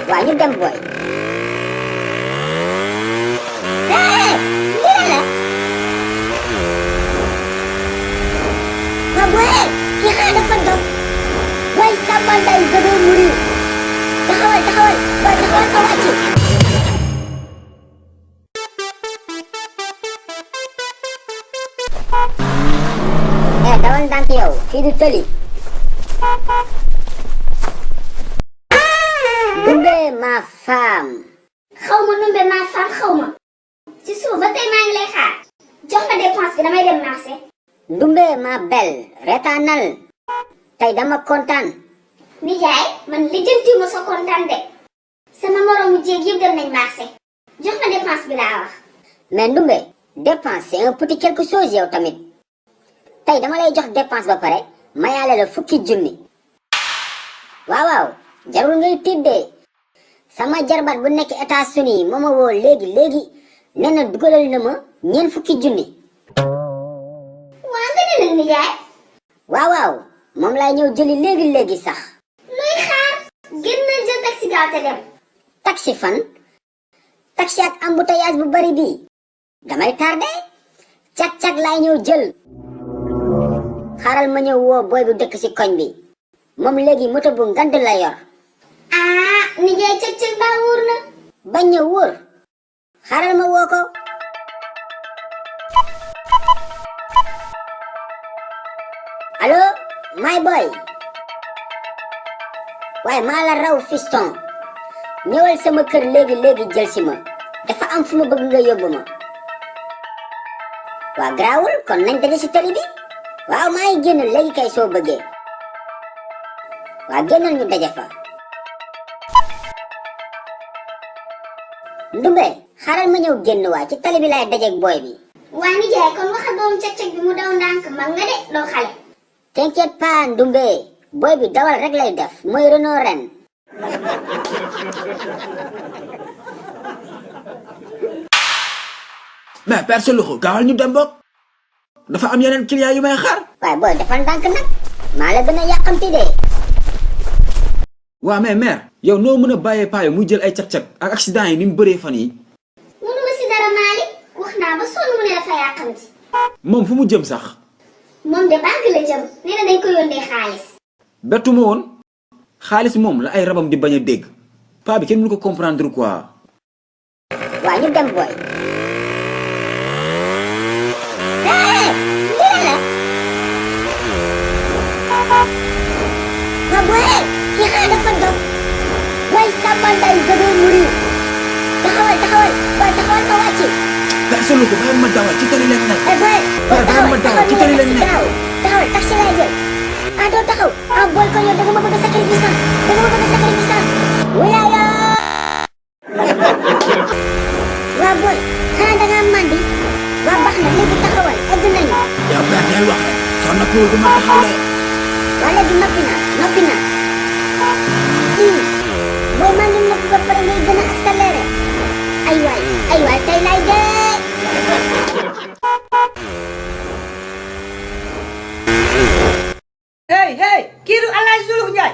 waa ñu dem boy. Lii la. Waa boy kii xanaa dafa dof. Boy Samba Nday Zebe Mouride. taxawal boy taxawal ko wàcc. Dawal ndànk yow fii du tëli. Ndumbe ma femme. xaw ma Ndumbe ma femme xaw ma. ci suba ba tey maa ngi lay xaar. jox ma dépense bi damay dem marché. Ndumbe ma belle retaanal. tey dama kontaan. nijaay man lijjantiwuma sa kontaan de. sama moromu jéeg yëpp dem nañ marché. jox ma dépense bi laa wax. mais Ndumbe dépense c'est un petit quelque chose yow tamit. tey dama lay jox dépense ba pare mayaale la fukki junni. waaw jarul ngay tiit de sama jarbaat bu nekk États-Unis moo ma woo léegi nee na dugalal na ma ñeent fukki junni. waa nga ne nag nijaay. waaw moom laay ñëw jëli léegi sax. luy xaar génnal jël taxi gaaw te dem. taxi fan. taxi ak embouteillage bu bari bii damay tardé. cag laay ñëw jël. xaaral ma ñëw woo booy bu dëkk ci koñ bi moom léegi moto bu ngand la yor. nijaay cag baa wóor na. bañ ñëw wóor. xaaral ma woo ko. allo my boy. waaye maa la raw fiston. ñëwal sama kër léegi jël si ma. dafa am fu ma bëgg nga yóbbu ma. waa garaawul kon nañ daje ci tali bi. waaw maa ngi génn léegi kay soo bëggee. waa génnal ñu daje fa. Ndumbe xaaral ma ñëw génn waa ci tali bi laay dajeeg booy bi. waa nijaay kon waxa doom cag bi mu daw ndànk mag nga de doo xale. t'inquiète pas Ndumbe booy bi dawal rek lay def mooy Renault ren. mais père Saloxo gaawal ñu dem bokk dafa am yeneen client yu may xaar. waaye booy defal ndànk nag maa la gën a yàqamti de. waa mais mère yow noo mën a bàyyee paayo muy jël ay cag-cag ak accident yi ni mu bëree fan yi. mënuma si dara Malick wax naa ba sonn mu ne dafa yàqamti. moom fu mu jëm sax. moom de banque la jëm nee na dañ ko yónnee xaalis. bettu ma woon xaalis moom la ay rabam di bañ a dégg paa bi kenn mënu ko comprendre quoi. waa ñu dem booy. waa booy kii xanaa dafa dof. booy Samba Nday Zebe Mouride. taxawal booy taxawal ko wàcc. père Saloxo bàyyi ma dawal ci tali lañ nekk. booy bàyyi ma dawal ci tali lañ nekk. taxawal taxi laay jël. doo taxaw. booy kon yow da nga ma bëgg a sacrifice. wuyaaya. waa booy xanaa da ngaa mandi. waa baax na léegi taxawal egg nañu. yow père del wax rek soo noppul du ma taxaw de. waa léegi noppi na. booy maa ngi noppi ba pare ngay gën a accéléré. ay waay tey lay dee. hey kii du Alaaji Suluk Njaay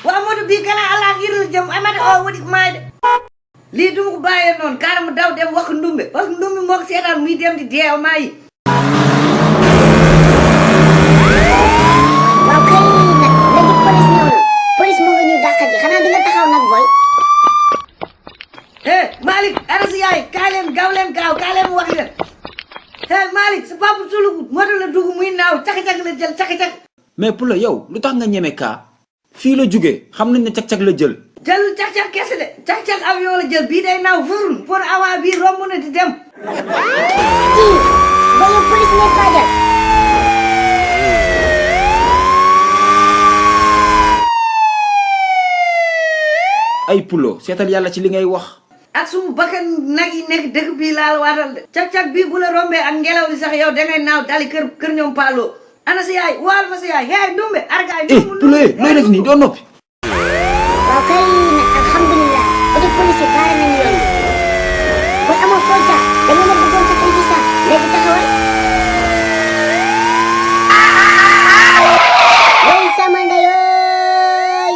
waa moto bii kana Allah ngir la jëm amade o wadi maay de lii du ma ko bàyyee noonu kaara mu daw dem wax Ndumbe parce que Ndumbe moo ko seetaan muy dem di deew maa yi. waaw kay nag léegi police ñëw na police moo nga ñuy dàq ji xanaa di nga taxaw nag booy. Malick ana si yaay kaay leen gaaw leen wax leen. Malick sa papa Suluk moto la dugg muy naaw cak-cak la jël cak-cak. mais pour la yow lu tax nga ñeme kaa fii la jóge xam nañ ne cag-cag la jël. jëlul cak-cak kese de cak-cak avion la jël bii day naaw furun pour awa bii romb na di dem. booy yow police ngay paajal. ay pulo seetal yàlla ci li ngay wax. ak sumu bakkan nag yi nekk dëkk bii laal waatal de cag-cag bii bu la rombee ak ngelaw li sax yow dangay naaw dali kër ñoom Paalo ana sa yaay waal ma sa yaay Ndumbe argaay pulo looy def nii doo noppi. waaw kay nag alhamdulilah côté police yi baare nañu yoon booy amoo foo jaar da nga ma bëggoon sacrifice léegi taxawal. woy sama ndeyooy.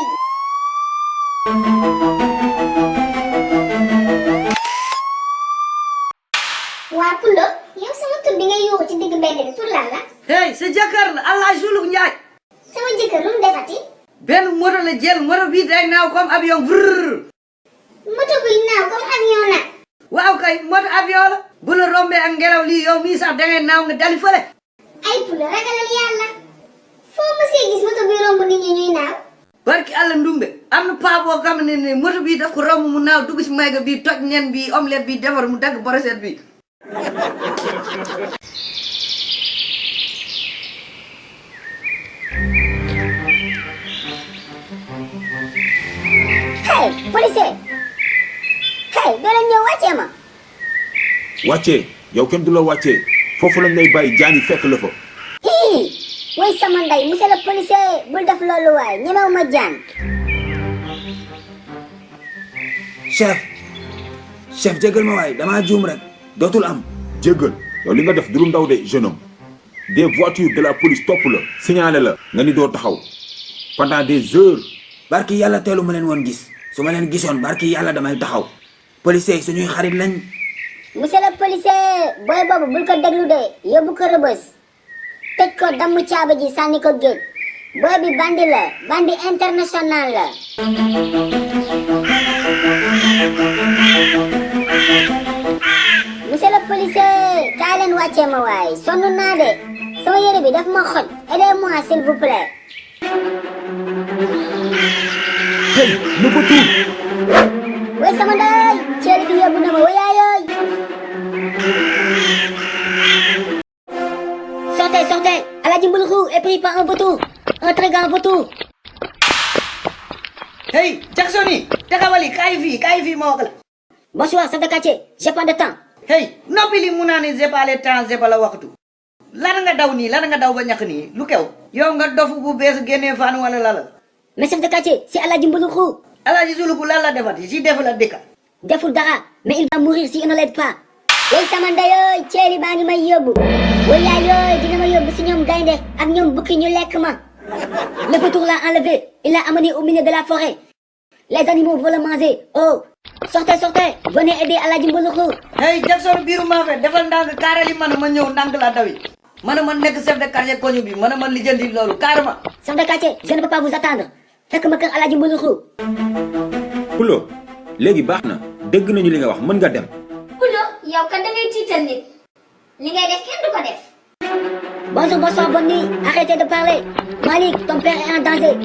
mbedd bi pour lan la hey sa jëkkër la allah suluk njaay sama jëkkër lu mu defati benn moto la jël moto bii day naaw comme avion vrrr moto buy naaw comme avion nag waaw kay moto avion la bu la rombee ak ngelaw lii yow mii sax dangay naaw nga dali fële ay pula ragalal yàlla foo mësee gis moto buy romb nit ñi ñuy naaw barki àlla ndumbe am na paa boo xam ne moto bii daf ko romb mu naaw dugg ci mayga bii toj nen bi omelette bi defar mu dagg brochette bi hey policier hey doo leen ñëw wàccee ma wàccee yow kenn du la wàccee foofu lañ lay bàyyi jaani fekk la fa. ii way sama ndey monsieur le policier bul def loolu waay ñemew ma jaan chef jégal ma waay damaa juum rek dootul am. jégal yow li nga def du lu ndaw de jeune homme des voitures de la police topp la signalé la nga ni doo taxaw pendant des heures. barki yàlla teelu ma leen woon gis su ma leen gisoon barki yàlla damay taxaw policier yi suñuy xarit lañ. monsieur le policier booy boobu bul ko déglu de yóbbu ko rëbës tëj ko damm caaba ji sànni ko géej booy bi bandi la bandi international la. monsieur le policier kaay leen wàccee ma waay sonn naa de sama yére bi daf ma xoj aidez-moi s'il vous plaît. hey nu ko tuur. way sama ndey ceeli bi yóbbu na ma wayaayooy. sortez Aladji Mbouloukhou est pris par un vautour un très grand vautour. hey Jackson yi taxawal yi kaay fii ma wax la bonsoir chef de quartier j'ai pas de temps. hey noppi li mu naa ne j'ai pas le temps j'ai pas la waxtu lan nga daw nii lan nga daw ba ñàkk nii lu kew yow nga dofu bu bees génnee fan wala lala mais chef de quartier c'est Aladji Mbouloukhou. Aladji Mbouloukhou lan la defati si def la dëkka deful dara mais il va mourir si on ne l'aide pas. way sama ndeyooy ceeli baa ngi may yóbbu wayaayooy dina ma yóbbu si ñoom gaynde ak ñoom bukki ñu lekk ma. le vautour l'a enlevé il l'a amené au milieu de la forêt les animaux vont le manger. oh sortez venez aider Aladji Mbouloukhou. hey Jackson biiru maa fe defal ndànk kaarali man ma ñëw ndànk laa dawi man nekk chef de quartier koñu bi man lijjanti loolu carrément. chef de quartier je ne peux pas vous attendre fekk ma kër Aladji Mbouloukhou. Pulo léegi baax na dégg nañu li nga wax mën nga dem. Pulo yow kat da ngay tiital nit li ngay def kenn du ko def bonsoir bonne nuit arrêtez de parler Malik ton père est en danger.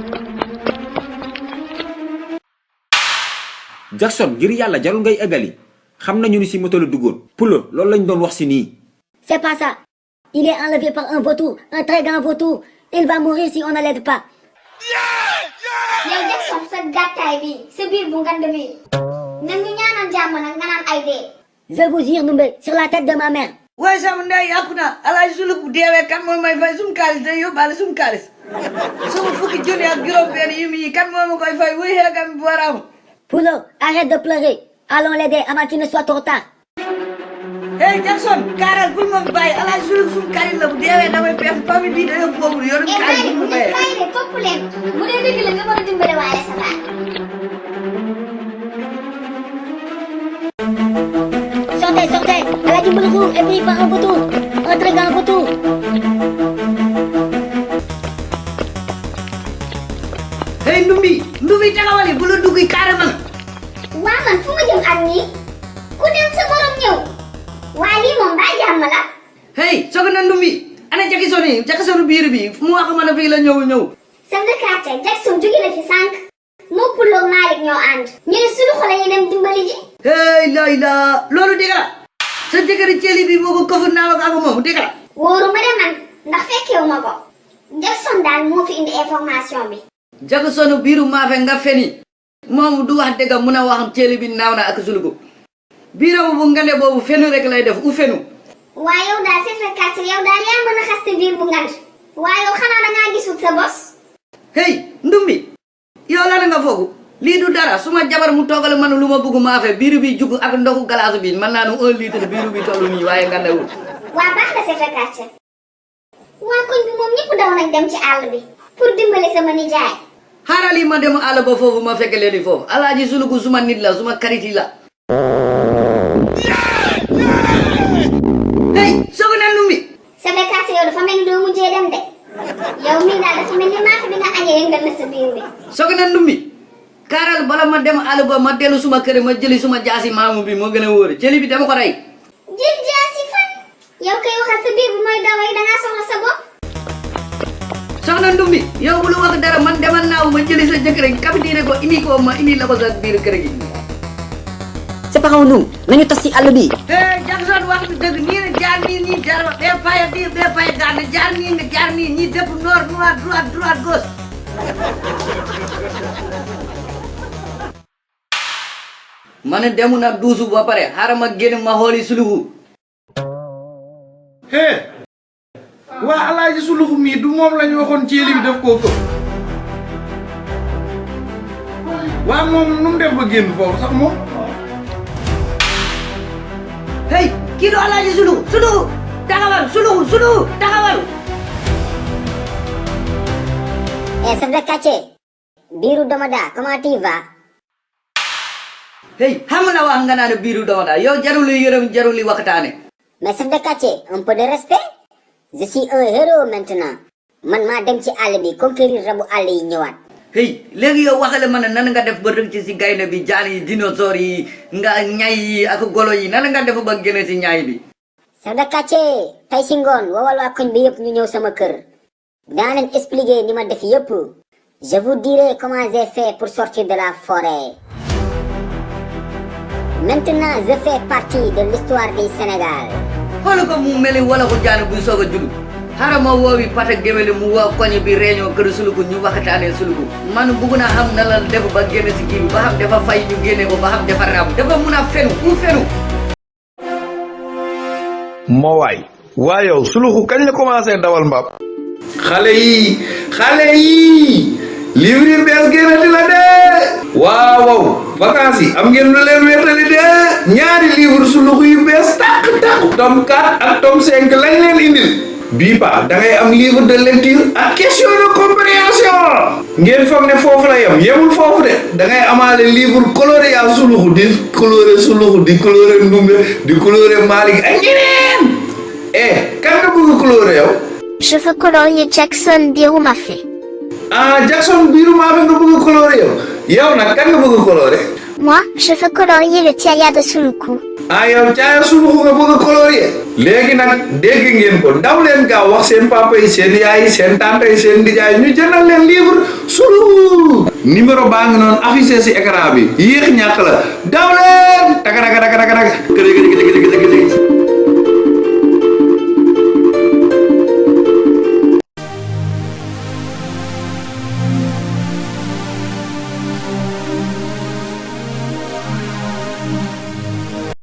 Jackson ngir yàlla jarul ngay eggali xam nañu ni si moto la duggoon. Pulo loolu lañ doon wax si nii. c'est pas ça il est enlevé par un vautour un très grand vautour il va mourir si on ne l'aide pas. yow Jackson sa gàttaay bi sa biir bu ngand bi nag ñu ñaanal jàmm nag nga naan ay dee je vous jure Ndoumbé sur la tête de ma mère. waaye sama ndey yàqu na Aladji Mbouloukhou bu deewee kan moo may fay sum kaalis day yóbbaale sum kaalis suma fukki junni ak juróom benn yi mi kan moo ma koy fay wuy xeegam bi waraamu Poulo arrête de pleurer allons l'aider avant qu'il ne soit trop tard. hey Jackson kaaral bul ma fi bàyyi Aladji Mbouloukhou sum kaalis la bu deewee damay pexe famille bii dañoo pauvre yoru kaalis bu mu fayee bàyyi de topp leen bu dee dëgg la nga mën a dimbale waaye sa baat sortez Aladji Mbouloukhou est pris par un vautour un très grand vautour. hey ndumbi taxawal yi bu la dugg carrément waa man fu ma jëm ak nii ku dem sa borom ñëw waa lii moom baa jàmm la hey soog na ndumbi ana Jackson biir bi fu mu wax ma ne fii la ñëw chef de quartier Jackson jóge na fi sànq moo Pulo Malick ñoo ànd ñu ne suñu xol yi dem dimbali ji hey la loolu dëgg la sa jëkkëri ceeli bi boobu kofur naa ak moom dëgg la wóoru ma de man ndax fekkewu ma ko Jackson daal moo fi indi information bi Jackson biiru maafe nga feni moom du wax dëgg mun a wax ceeli bi naaw na ak sulugu biiram bu ngande boobu fenu rek lay def u fenu waa yow daal chef de quartier yow daal yaa mën a xaste biir bu ngand waa yow xanaa dangaa gisul sa bos hey ndumbi yow lan nga foogu lii du dara suma jabar mu toogal man lu ma bëgg maafe biiru bi jug ak ndoxu glace bi man naa nu 1 litre biiru bi tollu nii waaye ngandewul waa baax na chef de quartier waa koñ bi moom ñëpp daw nañ dem ci àll bi pour dimbali sama nijaay xaaral yi ma dem àll ba foofu ma fekk leen foofu Aladji Mbouloukhou suma nit la suma karit yi la hey soog na ndumbi chef de yëngal na sa biir bi. Soxna Ndumbi kaaral bala ma dem àll ba ma dellu suma kër ma jëli suma jaasi maamu bi moo gën a wóor jëli bi dama ko rey. jël jaasi fan. yow kay waxal sa biir bi mooy daway dangaa soxla sa bopp. Soxna Ndumbi yow bu lu wax dara man demal naaw ma jëli sa jëkkër capitaine ko ma indi la ko sa biir kër gi. c'est pas nous nañu tas ci àll bi. Jackson wax na dëgg nii la jaar nii jaar bee faya bii bee faya gànn jaar nii nga jaar nii ñii dëpp nord droite gauche. ma ne demu nag duusu ba pare xaaral ma génn ma xooli suluxu. waa alaaji suluxu mii du moom lañu waxoon ceeli bi def koo këpp waa moom nu mu def ba génn foofu sax moom hey kii du alaaji suluxu taxawal suluxu taxawal. chef de quartier biiru Domada comment tu vas? hey xam la wax nga naan biiru Domada yow jarul yërëm jarul waxtaane. mais chef de quartier un peu de respect je suis un héros maintenant man maa dem ci àll bi conquérir rabu àll yi ñëwaat. hey léegi yow waxale ma ne nan nga def ba rëcc ci gaynde bi jaan yi dinosaure yi nga ñay yi ak golo yi nan nga def ba génne ci ñaay bi. chef de quartier tey si ngoon woowal waa koñ bi yëpp ñu ñëw sama kër daa leen expliquer ni ma def yëpp je vous dirai comment j'ai fait pour sortir de la forêt. Maintenant je fais partie de l'histoire du Sénégal. xool ko mu meli wala ko jaan buy soog a judd xaaral ma woowi pata géwéli mu woo koñ bi réunion kër suluku ñu waxtaanee suluku man bugg naa xam na la def ba génn si kii bi ba xam dafa fay ñu génne ko ba xam dafa raam dafa mun a fenu ku fenu. moo waay yow suluxu kañ la commencé dawal mbaam. xale yi livre bees génnati la de waaw vacances yi am ngeen lu leen wéetali de ñaari livre suluxu yu bees tàq tome 4 ak tome 5 lañ leen indil bii pa da ngay am livre de lecture ak question de compréhension ngeen foog ne foofu la yemul foofu de da ngay amaale livre coloré yaa suluxu di coloré suluxu di coloré ndumbe di coloré Malick ak ñeneen kan nga bëgg coloré yow. Je veux colorier Jackson Birou Mafé. Jackson Birou Mafé nga bëgg coloré yow nag kan nga bëgg coloré. Moi, je veux colorier le Tiaya de Suluku. yow Tiaya Suluku nga bëgg coloré. léegi nag dégg ngeen ko daw leen gaaw wax seen papa yi seen yaay yi seen tante yi seen nijaay ñu jëndal leen livre Suluku. numéro baa ngi noonu affiché si écran bi yéex ñàkk la daw leen.